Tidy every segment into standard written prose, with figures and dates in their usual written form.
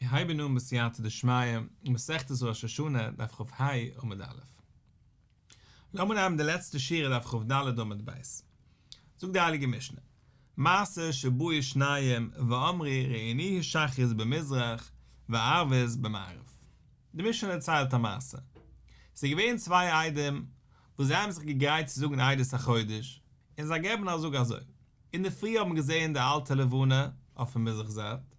מיר הייבן אן בסייעתא דשמיא, מסכת ראש השנה, דף כ"ה עמוד א'. לאמיר נעמען די לעצטע שורה דף כ"ד עמוד ב'. זאגט די הייליגע משנה, מעשה שבאו שניים ואמרו ראינוהו שחרית במזרח וערבית במערב. די משנה דערציילט א מעשה. ס'איז געווען צוויי עדים וואס זיי האבן זיך געגרייט צו זאגן עדות החודש, און זיי געבן א זאג אזוי, אינדערפרי האבן געזען די אלטע לבנה אויפן מזרח זייט,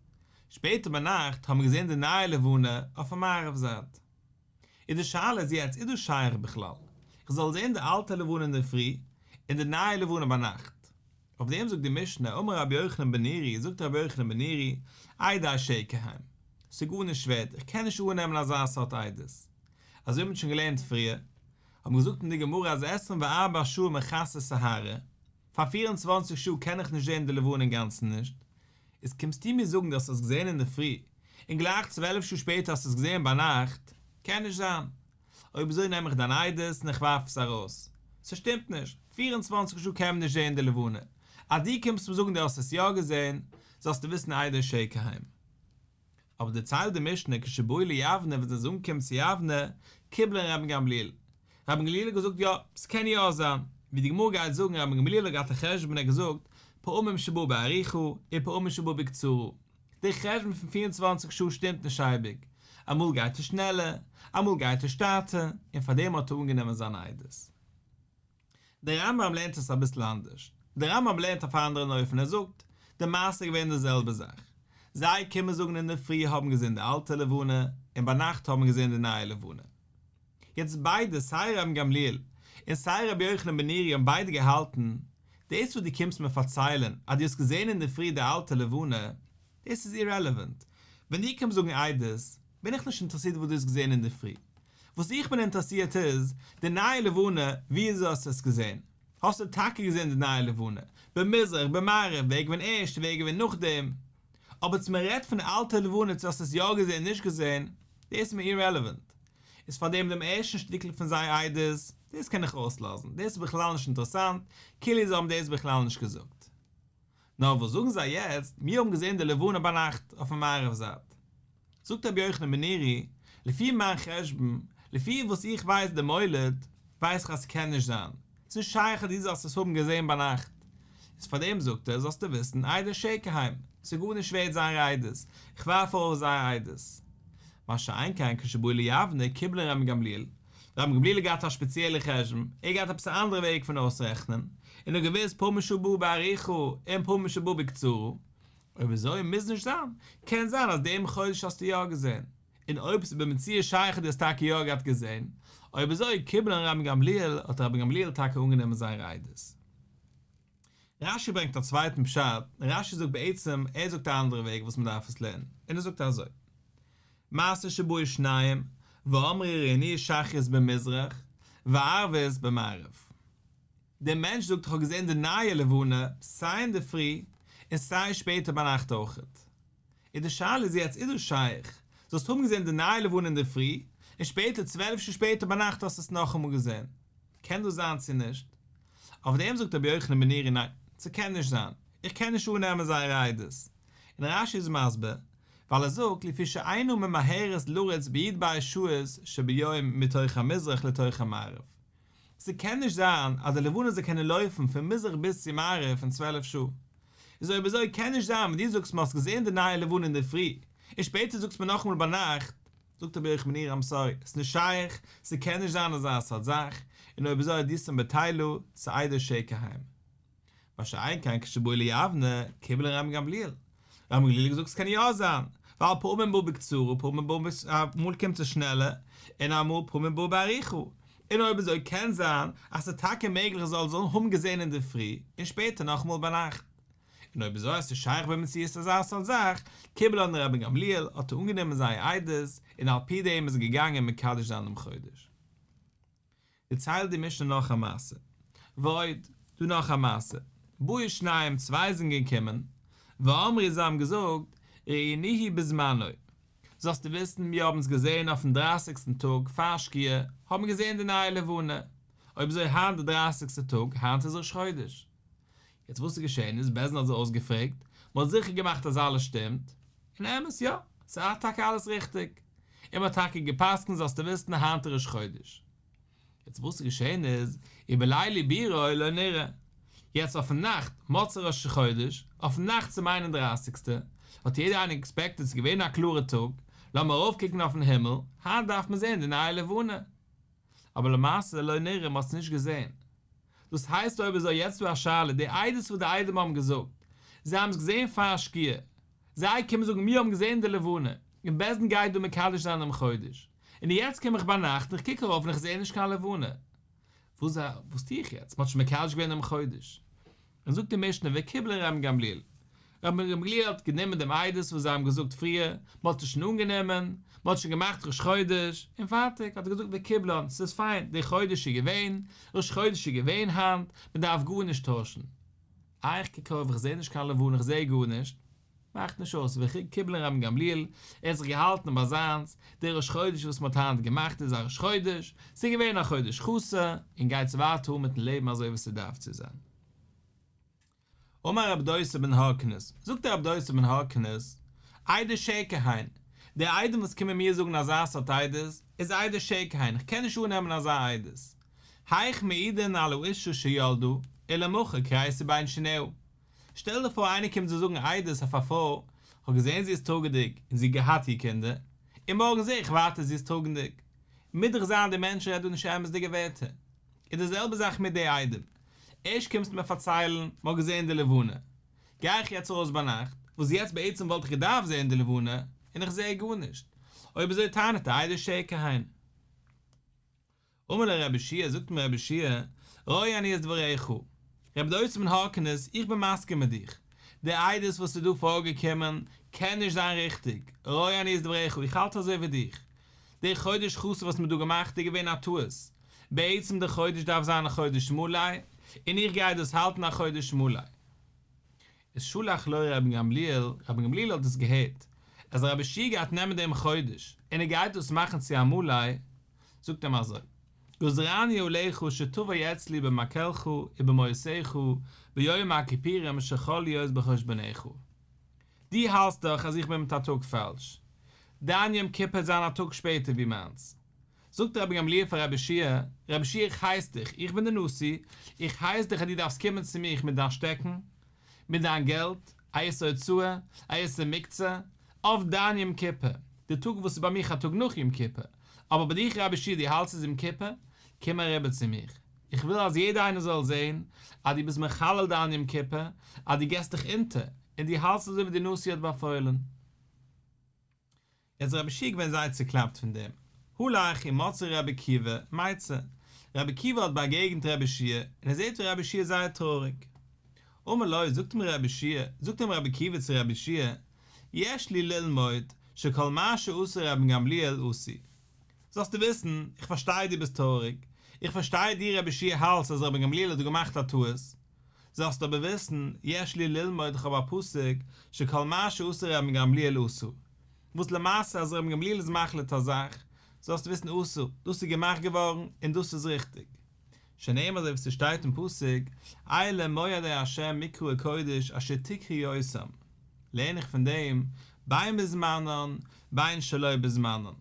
שפעטער ביינאכט האבן געזען די נייע לבנה אויפן מערב זייט. איז די שאלה איז יעצט איז דאס שייך בכלל איך זאל זען די אלטע לבנה אינדערפרי און די נייע לבנה ביינאכט? אויף דעם זאגט די משנה אמר רבי יוחנן בן נורי זאגט רבי יוחנן בן נורי עדי שקר הם ס'איז גארנישט ווערט איך קען נישט אננעמען אזא סארט עדות אזוי האט מען שוין געלערנט פריער האט מען געזאגט אין די גמרא אז עשרים וארבע שעה מכסה סיהרא פאר פיר און צוואנציג שעה קען איך נישט זען די לבנה אינגאנצן נישט איז קומסטו מיר זאגן דו האסט עס געזען אינדערפרי און גלייך צוועלף שעה שפעטער האסטו עס געזען ביינאכט? קען נישט זיין. אויב אזוי נעם איך דיין עדות און איך ווארף עס ארויס. ס'שטימט נישט. 24 שעה קען מען נישט זען די לבנה. אז דו קומסט מיר זאגן דו האסט עס יא געזען, זאלסטו וויסן עדי שקר הם. אבער דערציילט די משנה כשבאו ליבנה ווען זיי זענען אנגעקומען צו יבנה, קיבלן רבן גמליאל. רבן גמליאל האט געזאגט יא, ס'קען יא זיין. ווי די גמרא גייט זאגן רבן גמליאל האט געהאט א חשבון ער האט געזאגט פעמים שבא בארוכה ופעמים שבא בקצרה. די חשבון פון 24 שעה שטימט נישט אייביג, אמאל גייט עס שנעלער, אמאל גייט עס שטאטער, און פארדעם האט ער אנגענומען זיין עדות. דער רמב"ם לערנט עס אביסל אנדערש. דער רמב"ם לערנט אויף א אנדערן אופן, ער זאגט, די מעשה איז געווען די זעלבע זאך. זיי קומען זאגן אינדערפרי האבן געזען די אלטע לבנה, און ביינאכט האבן געזען די נייע לבנה. יעצט ביידע, סיי רבן גמליאל, און סיי רבי יוחנן בן נורי האבן ביידע געהאלטן, דאס וואס דו קומסט מיר פארציילן אז דו האסט געזען אינדערפרי די אלטע לבנה, דאס איז אירעלעווענט. ווען דו קומסט זאגן עדות, בין איך נישט אינטערעסירט וואס דו האסט געזען אינדערפרי. וואס איך בין אינטערעסירט איז, די נייע לבנה, וויאזוי האסטו עס געזען? האסטו טאקע געזען די נייע לבנה? במזרח, במערב, ווער געווען ערשט, ווער געווען נאכדעם? אבער צו מען רעדט פון די אלטע לבנה צו האסט עס יא געזען נישט געזען, דאס איז מיר אירעלעווענט. איז פארדעם דעם ערשטן שטיקל פון זייער עדות, דאס קען איך אויסלאזן, דאס איז בכלל נישט אינטערעסאנט, כאילו זיי האבן דאס בכלל נישט געזאגט. נאר וואס זאגן זיי יעצט, מיר האבן געזען די לבנה ביינאכט אויפן מערב זייט. זאגט רבי יוחנן בן נורי, לפי מיין חשבון, לפי וואס איך ווייס די מולד, ווייס איך אז ס'קען נישט זיין, ס'איז נישט שייך אז דו זאלסט עס האבן געזען ביינאכט. איז פארדעם זאגט ער, זאלסטו וויסן, עדי שקר הם, ס'איז גארנישט ווערד זייער עדות, איך ווארף ארויס זייער עדות. מה שאין כן כשבאו ליבנה קיבלן רבן גמליאל, רבן גמליאל האט געהאט א שפעציעלע חשבון, ער האט געהאט עפעס א אנדערע וועג פון אויסרעכנען, און האט געוואוסט פעמים שבא בארוכה און פעמים שבא בקצרה, אויב אזוי מוז נישט זיין, קען זיין אז דעם חודש האסטו יא געזען, און אויב ס'איז במציאות שייך אז דו האסט טאקע יא געהאט געזען, אויב אזוי קיבלן רבן גמליאל, האט רבן גמליאל טאקע אנגענומען זייער עדות. רש"י ברענגט א צווייטן פשט, רש"י זאגט בעצם, ער זאגט א אנדערע וועג וואס מ'דארף עס לערנען, און ער זאגט אזוי, מעשה שבאו שניים ואמרו ראינוהו שחרית במזרח וערבית במערב. דער מענטש זאגט איך האב געזען די נייע לבנה סיי אינדערפרי און סיי שפעטער ביינאכט אויכעט. און די שאלה איז יעצט איז דאס שייך? זאלסט האבן געזען די נייע לבנה אינדערפרי און שפעטער צוועלף שעה שפעטער ביינאכט האסטו עס נאכאמאל געזען. קען דאס זיין צו נישט? אויף דעם זאגט רבי יוחנן בן נורי ניין, ס'קען נישט זיין, איך קען נישט אננעמען זייער עדות. און רש"י איז מסביר, ווייל ער זאגט לפי שאינה ממהרת לרוץ בי"ב שעות שביום מתוך המזרח לתוך המערב. ס'קען נישט זיין אז די לבנה זאל קענען לויפן פון מזרח ביז צו מערב אין צוועלף שעה. איז אויב אזוי קען נישט זיין ווען דו זאגסט מיר האסט געזען די נייע לבנה אינדערפרי און שפעטער זאגסט מיר נאכאמאל ביינאכט, זאגט רבי יוחנן בן נורי איים סארי, ס'איז נישט שייך, ס'קען נישט זיין אזא סארט זאך, און אויב אזוי עדותם בטילה, ס'עדי שקר הם. מה שאין כן כשבאו ליבנה, קיבלן רבן גמליאל. רבן גמליאל האט געזאגט ס'קען יא זיין, ווייל פעמים בא בקצרה פעמים בא אמאל קומט עס שנעלער, און אמאל פעמים בא בארוכה. און אויב אזוי קען זיין אז ס'איז טאקע מעגליך זאל זאלן האבן געזען אינדערפרי און שפעטער נאכאמאל ביינאכט. און אויב אזוי אז ס'איז שייך במציאות אזא סארט זאך, קיבלן רבן גמליאל האט ער אנגענומען זייער עדות, און על פי דעם איז ער געגאנגען מקדש זיין דעם חודש. דערציילט די משנה נאך א מעשה. ועוד, דא נאך א מעשה. באו שניים, צוויי זענען געקומען, ואמרו זיי האבן געזאגט, ראינוהו בזמנו, זאלסטו וויסן מיר האבן עס געזען אויפן דרייסיגסטן טאג פאר שקיעה, האבן מיר געזען די נייע לבנה, אויב אזוי היינט די דרייסיגסטע טאג, היינט איז ראש חודש. יעצט וואס איז געשען איז, בית דין האט זיי אויסגעפרעגט, מען האט זיכער געמאכט אז אלעס שטימט, און אמת יא. ס'איז טאקע אלעס ריכטיג, און מ'האט טאקע גע'פסק'נט זאלסטו וויסן היינט איז ראש חודש. יעצט וואס איז געשען איז, ובליל עיבורו לא נראה, יעצט אויפן נאכט מוצאי ראש חודש, אויפן נאכט צום איין און דרייסיגסטע, האט יעדער איינער עקספעקטעד ס'איז געווען א קלארע טאג, לאמיר ארויפקוקן אויפן הימל, היינט דארף מען זען די נייע לבנה. אבער למעשה לא נראה, מ'האט עס נישט געזען. דאס הייסט אויב אזוי יעצט דא א שאלה, די עדות וואס די עדים האבן געזאגט, זיי האבן עס געזען פאר שקיעה, זיי קומען זאגן מיר האבן געזען די לבנה, און בית דין גייט דא מקדש זיין דעם חודש, און יעצט קום איך ביינאכט און איך קוק ארויף און איך זע נישט קיין לבנה, וואס וואס טו איך יעצט? מ'האט שוין מקדש געווען דעם חודש. און זאגט די משנה וקיבלן רבן גמליאל, רבן גמליאל האט גענומען דעם עדות וואס זיי האבן געזאגט פריער, מ'האט עס שוין אנגענומען, מ'האט שוין געמאכט ראש חודש, און פארטיג, האט ער געזאגט וקיבלן, ס'איז פיין, דער חודש איז געווען, ראש חודש איז געווען היינט, מ'דארף גארנישט טוישן. איי איך קוק ארויף איך זע נישט קיין לבנה איך זע גארנישט, מאכט נישט אויס וקיבלן רבן גמליאל, ער האט זיך געהאלטן ביי זיינס, דער ראש חודש וואס מ'האט היינט געמאכט איז א ראש חודש, ס'איז געווען א חודש חסר, און גייטס ווייטער אן מיטן לעבן אזוי ווי ס'דארף צו זיין. אמר רב דוסא בן הרכינס, זאגט דער רב דוסא בן הרכינס, עדי שקר הן, די עדים וואס קומען מיר זאגן אזא סארט עדות, איז עדי שקר הן, איך קען נישט אננעמען אזא עדות. היאך מעידין על האשה שילדה, ולמחר כריסה בין שיניה. שטעל דיר פאר איינער קומט צו זאגן עדות אויף א פרוי, כ'האב געזען זי איז טראגעדיג און זי האט געהאט איר קינדער, און מארגן זע איך ווייטער זי איז טראגענדיג. מוז דאך זיין דער מענטש רעדט דא נישט אמת'דיגע ווערטער. איז די זעלבע זאך מיט די עדים. ערשט קומסטו מיר פארציילן, מ'האט געזען די לבנה. גיי איך יעצט ארויס ביינאכט, וואס יעצט בעצם וואלט איך געדארפט זען די לבנה, און איך זע גארנישט. אויב אזוי טענה'ט ער עדי שקר הן. אמר לו רבי יהושע, זאגט אים רבי יהושע, רואה אני את דבריך, רבי דוסא בן הרכינס, איך בין מסכים מיט דיך, די עדות וואס איז דא פארגעקומען קען נישט זיין ריכטיג, רואה אני את דבריך, איך האלט אזוי ווי דיך, די חודש חסר וואס מען האט דא געמאכט איז געווען א טעות, בעצם די חודש דארף זיין א חודש מלא, און איך גיי דאס האלטן א חודש מלא. איז שלח לו רבן גמליאל, רבן גמליאל האט עס געהערט, אז רבי יהושע גייט נעמען דעם חודש, און ער גייט דאס מאכן צו א מלא, זאגט אים אזוי, גוזרני עליך שתבוא אצלי במקלך ובמעותיך ביום הכיפורים שחל להיות בחושבנך. דו האלסט דאך אז איך בין מיט א טאג פאלש. דיין יום כיפור וועט זיין א טאג שפעטער ווי מיינס. זאגט רבן גמליאל פאר רבי יהושע, רבי יהושע איך הייס דיך, איך בין דער נשיא, איך הייס דיך אז דו דארפסט קומען צו מיך מיט דיין שטעקן, מיט דיין געלט, א איסור הוצאה, א איסור מוקצה, אויף דיין יום כיפור, די טאג וואס איז ביי מיך א טאג נאך יום כיפור, אבער ביי דיך רבי יהושע דו האלטסט ס'איז יום כיפור, קום אריבער צו מיך, איך וויל אז יעדער איינער זאל זען אז דו ביסט מחלל דיין יום כיפור, אז דו געסט דיך אונטער, און דו האלטסט אזוי ווי דער נשיא האט באפוילן. איז רבי יהושע געווען זייער צוקלאפט פון דעם. הלך ומצאו רבי עקיבא מיצר. רבי עקיבא האט באגעגנט רבי יהושע, און ער זעט ווי רבי יהושע איז זייער טרויעריג. אמר לו, זאגט אים רבי יהושע, זאגט אים רבי עקיבא צו רבי יהושע, יש לי ללמוד שכל מה שעשה רבן גמליאל עשוי. זאלסטו וויסן, איך פארשטיי דו ביסט טרויעריג, איך פארשטיי דו רבי יהושע האלטסט אז רבן גמליאל האט דא געמאכט א טעות, זאלסט אבער וויסן, יש לי ללמוד איך האב א פסוק, שכל מה שעשה רבן גמליאל עשוי. וואס למעשה אז רבן גמליאל איז מחליט א זאך, זאלסטו וויסן עשוי, דאס איז געמאכט געווארן און דאס איז ריכטיג. שנאמר אזוי ווי ס'שטייט אין פסוק, אלה מועדי ה' מקראי קודש אשר תקראו אותם, לערן איך פון דעם, בין בזמנן בין שלא בזמנן,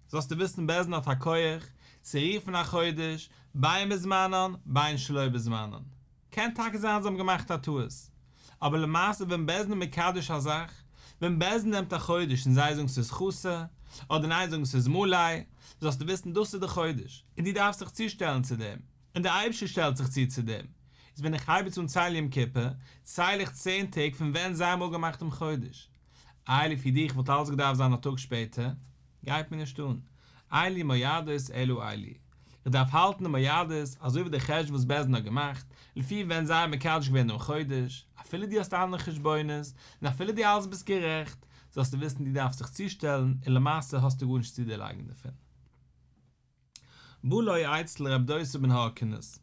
זאלסטו וויסן בית דין האט א כח צו רופן א חודש בין בזמנן בין שלא בזמנן. קען טאקע זיין זיי האבן געמאכט א טעות, אבער למעשה ווען בית דין איז מקדש א זאך, ווען בית דין נעמט א חודש און זיי זאגן ס'איז חסר, אדער ניין זאגן ס'איז מלא, זאלסטו וויסן דאס איז די חודש, און דו דארפסט זיך צושטעלן צו דעם, און דער אייבערשטער שטעלט זיך צו צו דעם, איז ווען איך הייב יעצט אן ציילן יום כיפור, צייל איך צען טעג פון ווען זיי האבן אפגעמאכט דעם חודש. איי לפי דיך וואלט אלעס געדארפט זיין א טאג שפעטער? גייט מיר נישט אן. אין לי מועדות אלא אלו. איך דארף האלטן די מועדות אזוי ווי די חשבון וואס בית דין האט געמאכט, לפי ווען זיי האבן מקדש געווען דעם חודש, אפילו דו האסט אנדערע חשבונות, און אפילו דו האלטסט ביסט גערעכט, זאלסטו וויסן דו דארפסט זיך צושטעלן, און למעשה האסטו גארנישט צו דערלייגן דערפון. בא לו אצל רב דוסא בן הרכינס,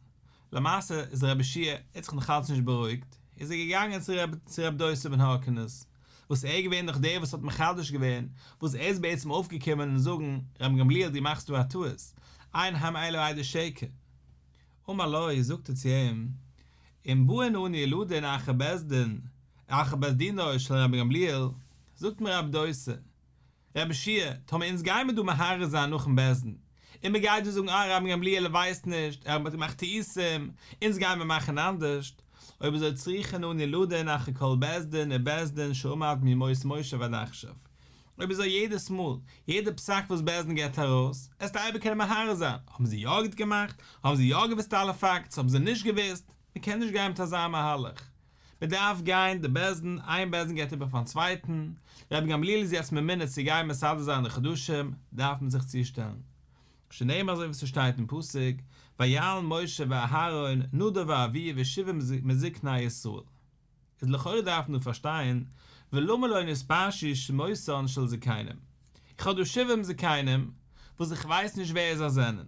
למעשה איז רבי יהושע, ער האט זיך נאך אלץ נישט בארואיגט, איז ער געגאנגען צו רב דוסא בן הרכינס, וואס ער איז געווען דאך דער וואס האט מחדש געווען, וואס ער איז בעצם אויפגעקומען און זאגן, רבן גמליאל דו מאכסט דא א טעות, אין הם אלא עדי שקר. אמר לו, זאגט ער צו אים, אם באין אנו לדון אחר בית דין, אחר בית דינו של רבן גמליאל, זאגט מיר רב דוסא. רבי יהושע, טאמער אונז גיימער דא מהרהר זיין נאכן בית דין, און מען גייט דא זאגן אה רבן גמליאל ווייסט נישט, ער האט געמאכט טעותים, אונז גיימער מאכן אנדערשט, אויב אזוי צריכין אנו לדון אחר כל בית דין ובית דין שעמד מימות משה ועד עכשיו. אויב אזוי יעדעס מאל, יעדע פסק וואס בית דין געבט ארויס, עסטו אייביג קענען מהרהר זיין, האבן זיי יא גוט געמאכט, האבן זיי יא געוואוסט אלע פאקטס, האבן זיי נישט געוואוסט, מען קען נישט גיין מיט אזא מהלך. מען דארף גיין די בית דין, איין בית דין געבט איבער פארן צווייטן, רבן גמליאל איז יעצט ממונה צו גיין מסדר זיין די חדשים, דארף מען זיך צושטעלן. שנאמר אזוי ווי ס'שטייט אין פסוק, ויעל משה ואהרן נדב ואביהוא ושבעים מזקני ישראל. איז לכאורה דארף מען דא פארשטיין, ולמה לא נתפרשו שמותן של זקנים? איך האב דא שבעים זקנים וואס איך ווייס נישט ווער זיי זענען,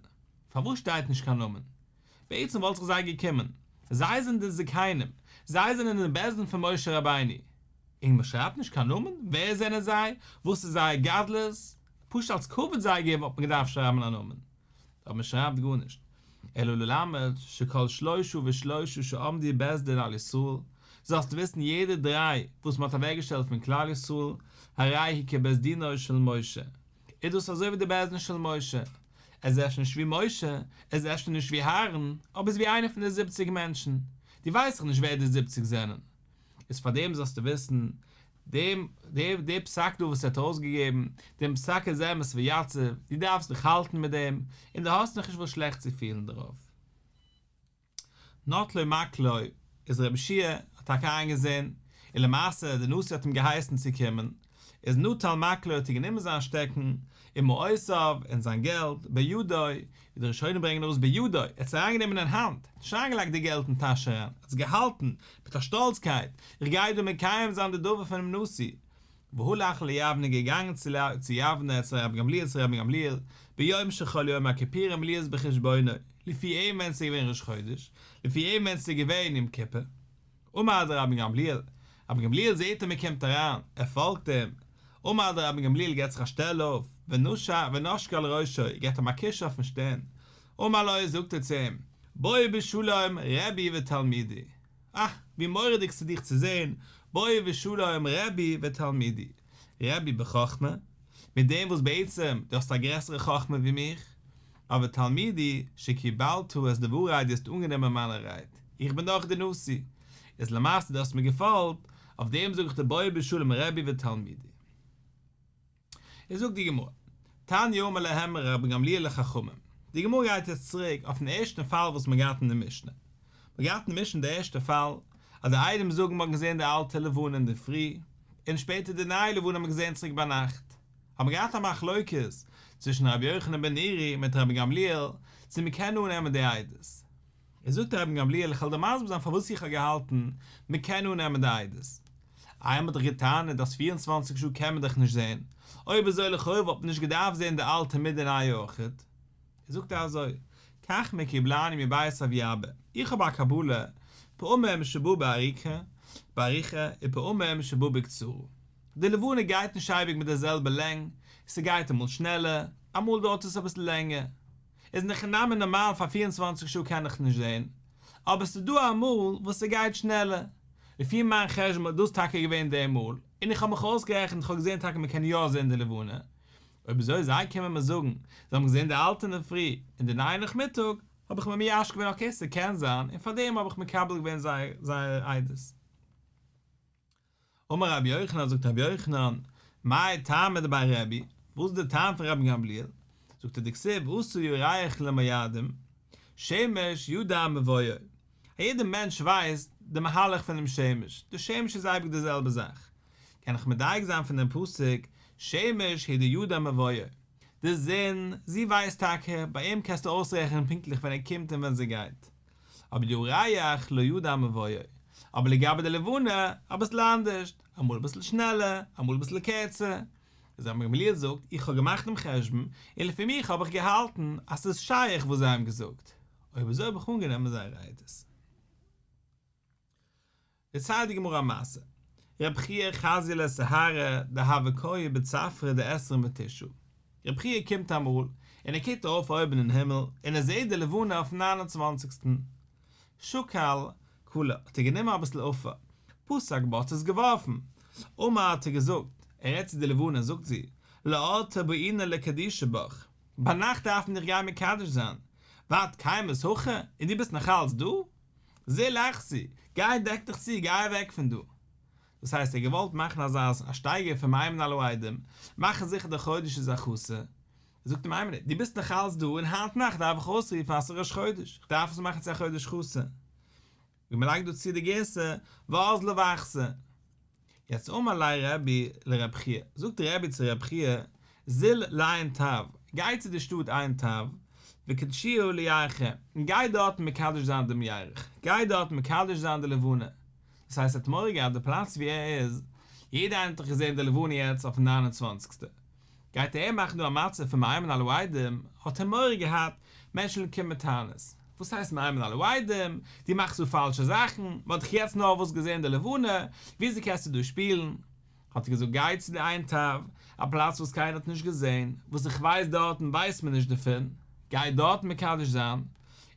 פארוואס שטייט נישט קיין נאמען? בעצם וואלט זיך זיי געקומען, זיי זענען די זקנים, זיי זענען אין בית דין פון משה רבינו, און מען שרייבט נישט קיין נאמען, ווער זענען זיי, וואס איז זייער גדלות, פשוט אלס כבוד זיי געבן וואלט מען געדארפט שרייבן א נאמען, אבער מען שרייבט גארנישט, אלא ללמד שכל שלושה ושלושה שעמדו בית דין על ישראל, זאלסטו וויסן יעדע דריי וואס מען האט אוועקגעשטעלט פון כלל ישראל, הרי הוא כבית דינו של משה, איז דאס אזוי ווי די בית דין של משה, עס איז אפשר נישט ווי משה, עס איז אפשר נישט ווי אהרן, אבער עס איז ווי איינער פון די זיבציג מענטשן, דו ווייסט דאך נישט ווער די זיבציג זענען, איז פאר דעם זאלסטו וויסן, דעם דער פסק דא וואס ער האט ארויסגעגעבן, דעם פסק איז אמת ויציב, דו דארפסט דיך האלטן מיט דעם, און דו האסט נאכנישט וואס שלעכט צו פילן דערויף. נטלו מקלו, איז רבי יהושע האט טאקע איינגעזען, און למעשה דער נשיא האט אים געהייסן צו קומען, איז נטל מקלו האט ער גענומען זיין שטעקן, ומעותיו, און זיין געלט, בידו, ווי די ראשונים ברענגען ארויס בידו, ער האט עס אריינגענומען אין האנט, נישט אריינגעלייגט די געלט אין טאש אריין, ער האט עס געהאלטן, מיט א שטאלצקייט, איך גיי דא מקיים זיין די דבר פונעם נשיא. והלך ליבנה געגאנגען צו יבנה אצל רבן גמליאל צו רבן גמליאל, ביום שחל יום הכיפורים להיות בחשבונו, לפי אים ווען ס'איז געווען ראש חודש, לפי אים ווען ס'איז געווען יום כיפור. עמד רבן גמליאל, רבן גמליאל זעט אים ער קומט אריין, ער פאלגט אים, עמד רבן גמליאל געט זיך א שטעל אויף, ונשקו על ראשו, געט אים א קוש אויפן שטערן, אמר לו, זאגט ער צו אים, בוא בשלום רבי ותלמידי, אה, ווי מורא'דיג ס'איז דיך צו זען, בוא בשלום רבי ותלמידי, רבי בחכמה, מיט דעם וואס בעצם דו האסט א גרעסערע חכמה ווי מיך, אבער תלמידי שקיבלת את דברי דו האסט אנגענומען מיינע רייד, איך בין דאך די נשיא, איז למעשה דו האסט מיר געפאלגט, אויף דעם זאג איך דיר בוא בשלום רבי ותלמידי. איז זאגט די גמרא, תניא אמר להם רבן גמליאל לחכמים, די גמרא גייט יעצט צוריק אויפן ערשטן פאל וואס מען געהאט אין די משנה, מען געהאט אין די משנה די ערשטע פאל, אז די עדים זאגן מען האט געזען די אלטע לבנה אינדערפרי, און שפעטער די נייע לבנה האט מען געזען צוריק ביינאכט, האט מען געהאט א מחלוקת צווישן רבי יוחנן בן נורי מיט רבן גמליאל צו מען קען אננעמען די עדות. איז זאגט רבן גמליאל איך וועל דיר מסביר זיין פארוואס איך האב געהאלטן מען קען אננעמען די עדות. איי מען האט דאך געטענה'ט אז פיר און צוואנציג שעה קען מען דאך נישט זען, אויב אזוי לכאו' וואלט מען נישט געדארפט זען די אלטע מיט די נייע אויכעט. זאגט ער אזוי, כך מקובלני מבית אבי אבא, איך האב א קבלה, פעמים שבא בארוכה, בארוכה, ופעמים שבא בקצרה. די לבנה גייט נישט אייביג מיט די זעלבע לענג, ס'גייט אמאל שנעלער, אמאל דויערט עס אביסל לענגער. איז אין הכי נמי נארמאל פאר 24 שעה קען איך נישט זען, אבער ס'איז דא אמאל וואס ס'גייט שנעלער. לפי מיין חשבון איז דאס טאקע געווען די מאל, און איך האב מיך אויסגערעכנט איך האב געזען טאקע מ'קען יא זען די לבנה. אויב אזוי זיי קומען מיר זאגן זיי האבן געזען די אלטע אינדערפרי און די נייע נאכמיטאג, האב איך מיר מיישב געווען אקעי ס'קען זיין, און פארדעם האב איך מקבל געווען זייער עדות. אמר רבי יוחנן, זאגט רבי יוחנן, מאי טעמא דבי רבי, וואס איז די טעם פון רבן גמליאל? זאגט ער דכתיב אתא ירח למועדים, שמש ידע מבואו, א יעדער מענטש ווייסט די מהלך פונעם שמש, די שמש איז אייביג די זעלבע זאך, קען איך מדייק זיין פון דעם פסוק, שמש הוא דידע מבואו, די זון, זי ווייסט טאקע, ביי אים קענסטו אויסרעכענען פונקטליך ווען ער קומט און ווען זי גייט. אבער ירח לא ידע מבואו, אבער לגבי די לבנה, אביסל אנדערש, אמאל אביסל שנעלער, אמאל אביסל קערצער. איז רבן גמליאל זאגט, איך האב געמאכט דעם חשבון, און לפי מיך האב איך געהאלטן אז ס'איז שייך וואס זיי האבן געזאגט, אויב אזוי האב איך אנגענומען זייער עדות. דערציילט די גמרא א מעשה, רב חייא חזייה לסיהרא דהוה קאי בצפרא דעשרים ותשעה, רב חייא קומט אמאל און ער קוקט ארויף אויבן אין הימל און ער זעט די לבנה אויפן ניין און צוואנציגסטן שקל קלא האט ער גענומען אביסל עפר פתק בה האט עס געווארפן, אמר האט ער געזאגט, ער רעדט צו די לבנה זאגט זי, לאורתא בעינא לקדושי בך, ביינאכט דארף מען דיך גיין מקדש זיין, ואת קיימת הכא, און דו ביסט נאכאלץ דא? זיל אחתי, גיי דעק דיך צו, גיי אוועק פון דא. דאס הייסט ער האט געוואלט מאכן אזא א שטייגער פון מאיימין על העדים, מאכן זיכער דער חודש איז א חסר, זאגט אים איין מינוט, דו ביסט נאך אלץ דא און היינט נאכט דארף איך אויסרופן אז ס'איז ראש חודש, איך דארף עס מאכן צו א חודש חסר. ווי מ'לייגט דא צו די גירסא, ואזלה ואחתא. יעצט אמר ליה רבי לרב חייא, זאגט רבי צו רב חייא, זיל לעין טב, גיי צו די שטאט עין טב, וקדשוה לירחא, און גיי דארטן מקדש זיין דעם ירח, גיי דארטן מקדש זיין די לבנה. דאס הייסט ער האט מורא געהאט די פלאץ ווי ער איז, יעדער איינער האט דאך געזען די לבנה יעצט אויפן ניין און צוואנציגסטע, גייט ער מאכן דא א מצב פון מאיימין על העדים, האט ער מורא געהאט מענטשן וועלן קומען מיט טענות, וואס הייסט מאיימין על העדים, דו מאכסט דא פאלשע זאכן, מען האט דאך יעצט נארוואס געזען די לבנה, וויאזוי קענסטו דא שפילן? האט ער געזאגט גיי צו די עין טב, א פלאץ וואס קיינער האט נישט געזען, וואס איך ווייס דארטן ווייסט מען נישט דערפון, גיי דארטן מקדש זיין,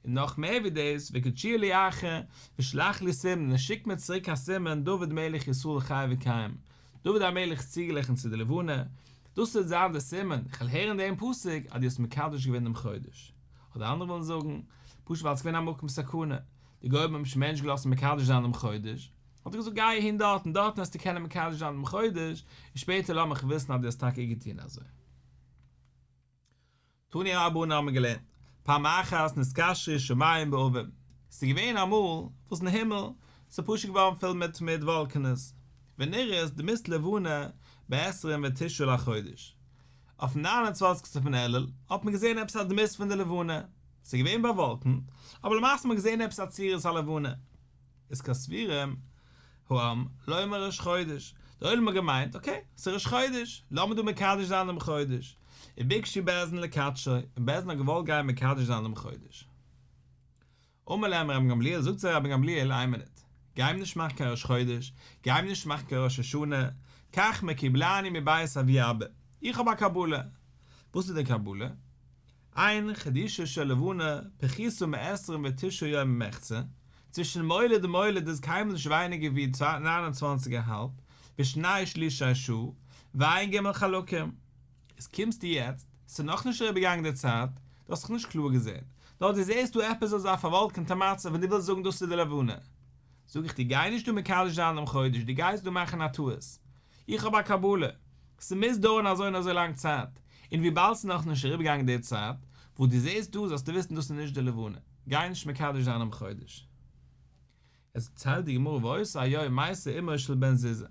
און נאך מער ווי דאס, וקדשוה לירחא, ושלח לי סימן, און שיק מיר צוריק א סימן, דוד מלך ישראל חי וקיים, דוד המלך איז צוגעגליכן צו די לבנה, דאס וועט זיין די סימן, איך וועל הערן דעם פסוק אז דו האסט מקדש געווען דעם חודש. אדער אנדערע ווילן זאגן, פשוט ווייל עס איז געווען א מקום סכנה, די גוים האבן שוין מער נישט געלאזט מקדש זיין דעם חודש, האט ער געזאגט גיי אהין דארטן, דארטן וועסטו קענען מקדש זיין דעם חודש, און שפעטער לאמיך וויסן אז דו האסט טאקע געטון אזוי. תנו רבנן האבן מיר געלערנט, פעם אחת נתקשרו שמים בעבים, ס'איז געווען אמאל וואס אין הימל ס'איז פשוט געווארן פול מיט מיט וואלקענעס, ונראית דמות לבנה בעשרים ותשעה לחודש, אויפן ניין און צוואנציגסטע פון אלול האט מען געזען עפעס א דמות פון די לבנה, ס'איז געווען באוואלקנט, אבער למעשה האט מען געזען עפעס א צורת הלבנה. איז כסבורים העם לומר ראש חודש, די עולם האט געמיינט אקעי ס'איז ראש חודש, לאמיר דא מקדש זיין דעם חודש, וביקשו בית דין לקדשו, און בית דין האט געוואלט גיין מקדש זיין דעם חודש. אמר להם רבן גמליאל, זאגט זיי רבן גמליאל, איין מינוט, גיי מיר נישט מאכן קיין ראש חודש, גיי מיר נישט מאכן קיין ראש השנה, כך מקובלני מבית אבי אבא, איך האב א קבלה. וואס איז די קבלה? אין חידושה של לבנה פחותה מעשרים ותשעה יום ומחצה, צווישן מולד און מולד איז קיינמאל נישט ווייניגער ווי ניין און צוואנציג א האלב, ושני שלישי שעה, ואין ג' חלקים. איז קומסטו יעצט, ס'איז נאכנישט אריבערגעגאנגען די צייט, דו האסט דאך נישט קלאר געזען, נאר דו זעסט דא עפעס אזא פארוואלקענטע מצב און דו ווילסט זאגן דאס איז די לבנה. זאג איך דיר גיי נישט דא מקדש זיין דעם חודש, דו גייסט דא מאכן א טעות. איך האב א קבלה, ס'מוז דויערן אזוי און אזוי לאנג צייט, און וויבאלד ס'איז נאכנישט אריבערגעגאנגען די צייט, וואס דו זעסט דא, זאלסטו וויסן דאס איז נישט די לבנה, גיי נישט מקדש זיין דעם חודש. עס דערציילט די גמרא ואותו היום מתה אמו של בן זוזא,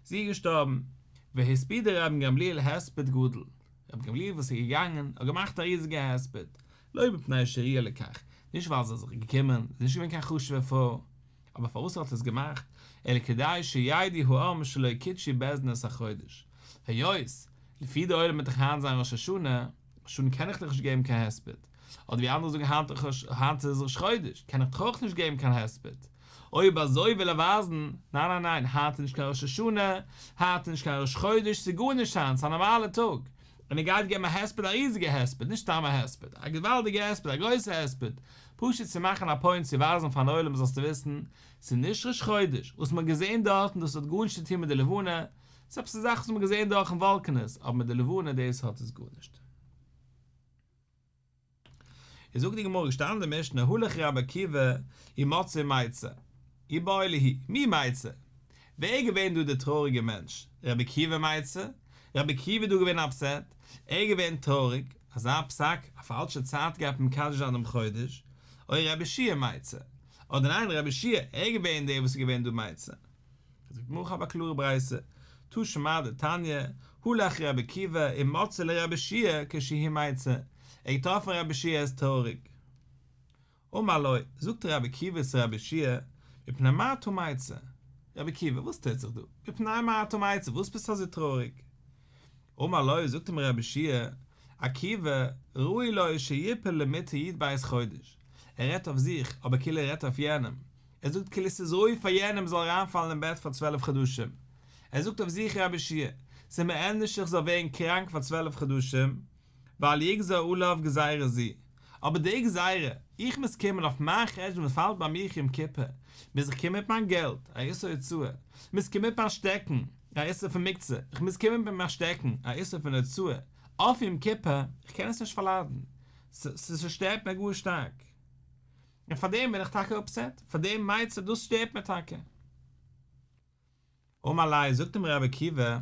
זי איז געשטארבן, והספידו רבן גמליאל הספד גדול, רבן גמליאל וואס איז געגאנגען האט געמאכט א ריזיגע הספד, לא מפני שראויה לכך, נישט ווייל זי איז זיך געקומען, זי איז נישט געווען קיין חשוב'ע פרוי, אבער פארוואס האט ער עס געמאכט, אלא כדי שידעו העם שלא קידשו בית דין את החודש, היות לפי די עולם וועט דאך היינט זיין ראש השנה, ראש השנה קען איך דאך נישט געבן קיין הספד, אדער ווי אנדערע זאגן היינט היינט איז ראש חודש, קען איך דאך אויך נישט געבן קיין הספד, אויב אזוי וויל ער ווייזן, ניין ניין ניין, היינט איז נישט קיין ראש השנה, היינט איז נישט קיין ראש חודש, ס'איז גארנישט היינט, ס'איז א נארמאלע טאג, און ער גייט געבן א הספד א ריזיגע הספד, נישט סתם א הספד, א געוואלדיגע הספד, א גרויסע הספד, פשוט צו מאכן א פוינט צו ווייזן פארן עולם זאלסטו וויסן, ס'איז נישט ראש חודש, וואס מ'האט געזען דארטן דאס האט גארנישט צו טון מיט די לבנה, ס'איז עפעס א זאך וואס מ'האט געזען דורכן וואלקענעס, אבער מיט די לבנה דאס האט עס גארנישט. איז זאגט די גמרא געשטאנען אין די משנה הלך רבי עקיבא ומצאו מיצר איבעיא להו מי מיצר ווער איז געווען דא דער טרויעריגער מענטש רבי עקיבא מיצר רבי עקיבא איז דא געווען אפסעט ער איז געווען טרויעריג אזא פסק א פאלשע צייט גייט מען מקדש זיין דעם חודש או רבי יהושע מיצר אדער ניין רבי יהושע ער איז געווען דער וואס איז געווען דא מיצר זאגט די גמרא כ'האב א קלארע ברייתא, תא שמע דתניא, הלך רבי עקיבא ומצאו לרבי יהושע כשהוא מיצר, ער האט געטראפן רבי יהושע ער איז טרויעריג. אמר לו, זאגט רבי עקיבא צו רבי יהושע, מפני מה אתה מיצר? רבי עקיבא, וואס טוט זיך דא? מפני מה אתה מיצר, וואס ביסטו אזוי טרויעריג? אמר לו, זאגט אים רבי יהושע, עקיבא, ראוי לו שיפול למטה י"ב חודש, ער רעדט אויף זיך, אבער כאילו ער רעדט אויף יענעם, ער זאגט כאילו ס'איז ראוי פאר יענעם זאל אריינפאלן אין בעט פאר 12 חדשים. ער זאגט אויף זיך רבי יהושע, ס'איז מיר ענדערש איך זאל ווערן קראנק פאר 12 חדשים, ואל יגזור עליו גזירה זו. אבער די גזירה, איך מוז קומען אויף מיין חשבון וואס פאלט ביי מיך יום כיפור, מוז איך קומען מיט מיין געלט, א איסור הוצאה, מוז קומען מיט מיין שטעקן, א איסור פון מוקצה, איך מוז קומען מיט מיין שטעקן, א איסור פון הוצאה, אויף יום כיפור, איך קען עס נישט פארליידן, ס'שטערט מיר גאר שטארק. און פאר דעם בין איך טאקע אפסעט, פאר דעם מיצר, דאס שטערט מיר טאקע. אמר ליה, זאגט אים רבי עקיבא,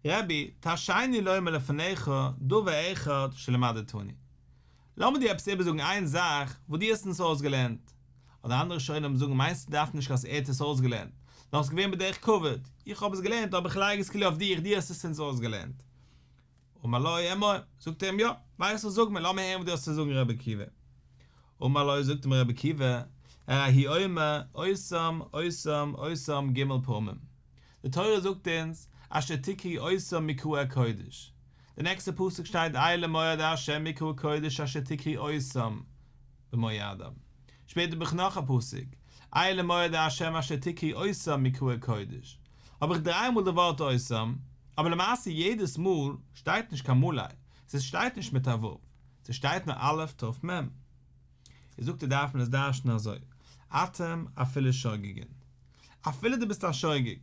רבי, תרשני לומר לפניך דבר אחד שלמדתני. לאמיר דיר עפעס איבערזאגן איין זאך וואס דו האסט אונז אויסגעלערנט. אדער אנדערע ראשונים זאגן מיינסטו דווקא נישט אז ער האט עס אויסגעלערנט, נאר עס איז געווען בדרך כבוד, איך האב עס געלערנט אבער איך לייג עס כאילו אויף דיך, דו האסט עס אונז אויסגעלערנט. אמר לו אמור, זאגט ער אים יא, ווייסט וואס זאג מיר, לאמיר הערן וואס דו האסט צו זאגן רבי עקיבא. אמר לו, זאגט אים רבי עקיבא, הרי הוא אומר אותם אותם אותם ג' פעמים, די תורה זאגט אונז אשר תקראו אותם מקראי קודש, די נעקסטע פסוק שטייט אלה מועדי ה' מקראי קודש אשר תקראו אותם במועדם, שפעטער האב איך נאך א פסוק אלה מועדי ה' אשר תקראו אותם מקראי קודש, האב איך דריי מאל די ווארט אותם, אבער למעשה יעדעס מאל שטייט נישט קיין מלא, ס'שטייט נישט מיט א ו', ס'שטייט נאר א' ת' מ'. איז זאגט ער דארף מען עס דרש'נען אזוי, אתם אפילו שוגגין. אפילו דו ביסט א שוגג.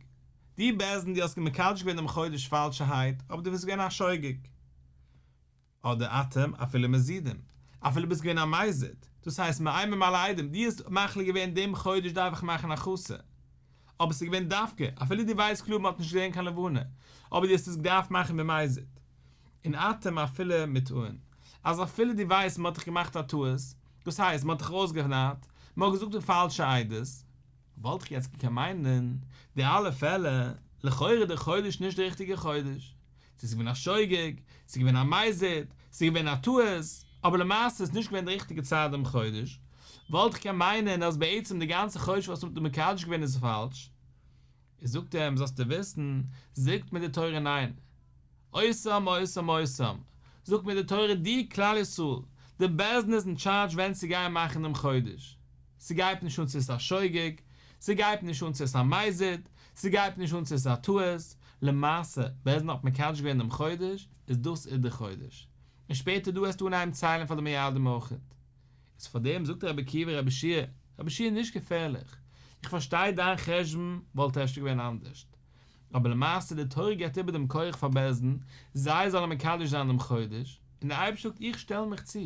דו בית דין דו האסט מקדש געווען דעם חודש פאלשערהייט, אבער דו ביסט געווען א שוגג. אדער אתם אפילו מזידים. אפילו ביסט געווען א מזיד. דאס הייסט מאיימים על העדים, דו האסט מחליט געווען דעם חודש דארף איך מאכן א חסר. אבער ס'איז געווען דווקא, אפילו דו ווייסט קלאר מ'האט נישט געזען קיין לבנה, אבער דו האסט עס געדארפט מאכן במזיד. און אתם אפילו מוטעין, אז אפילו דו ווייסט מ'האט דיך געמאכט א טעות, דאס הייסט מ'האט דיך אויסגענארט, מ'האט געזאגט די פאלשע עדות, וואלט איך יעצט געקענט מיינען, די אלע פעלער, לכאורה איז די חודש נישט די ריכטיגע חודש, ס'איז געווען א שוגג, ס'איז געווען א מזיד, ס'איז געווען א טעות, אבער למעשה איז נישט געווען די ריכטיגע צייט דעם חודש, וואלט איך געקענט מיינען אז בעצם די גאנצע חודש וואס מ'האט מקדש געווען איז פאלש. איז זאגט ער אים זאלסטו וויסן, זאגט מיר די תורה ניין, אותם אותם אותם, זאגט מיר די תורה דו כלל ישראל, די בית דין איז אין טשארדזש ווען צו גיין מאכן דעם חודש, ס'גייט נישט אן צו ס'איז א שוגג, ס'גייט נישט אן צו ס'איז א מזיד, ס'גייט נישט אן צו ס'איז א טעות, למעשה, בית דין האט מקדש געווען דעם חודש, איז דאס איז די חודש. און שפעטער דא וועסטו אנהייבן ציילן פאר די מועדים אויכעט. איז פאר דעם זאגט רבי עקיבא רבי יהושע, רבי יהושע נישט געפערליך, איך פארשטיי דיין חשבון וואלט אפשר געווען אנדערשט, אבער למעשה די תורה געבט איבער דעם כח פאר בית דין זיי זאלן מקדש זיין דעם חודש, און דער אייבערשטער זאגט איך שטעל מיך צו,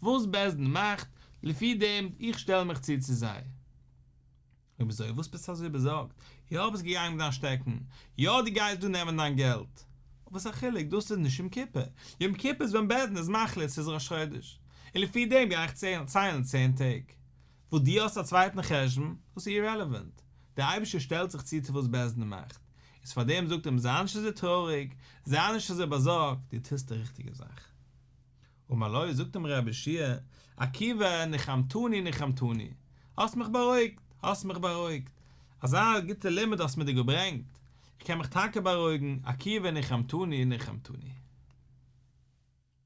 וואס בית דין מאכט, לפי דעם איך שטעל מיך צו צו זיי. אויב אזוי וואס ביסטו אזוי באזארגט? יא ביסט געגאנגען מיט דיין שטעקן, יא דו גייסט דא נעמען דיין געלט, אבער וואס א חילוק, דאס איז נישט יום כיפור, יום כיפור איז ווען בית דין איז מחליט ס'איז ראש חודש, און לפי דעם גיי איך ציילן צען טעג. וואס דו האסט א צווייטן חשבון, דאס איז אירעלעווענט, דער אייבערשטער שטעלט זיך צו צו וואס בית דין מאכט, איז פאר דעם זאגט אים זיי נישט אזוי טרויעריג, זיי נישט אזוי באזארגט, דו טוסט די ריכטיגע זאך. אמר לו, זאגט אים רבי יהושע, עקיבא, ניחמתני ניחמתני, האסט מיך בארואיגט, האסט מיך בארואיגט, אזא גוטע לימוד האסט מיר דא געברענגט, איך קען מיך טאקע בארואיגן, עקיבא ניחמתני ניחמתני.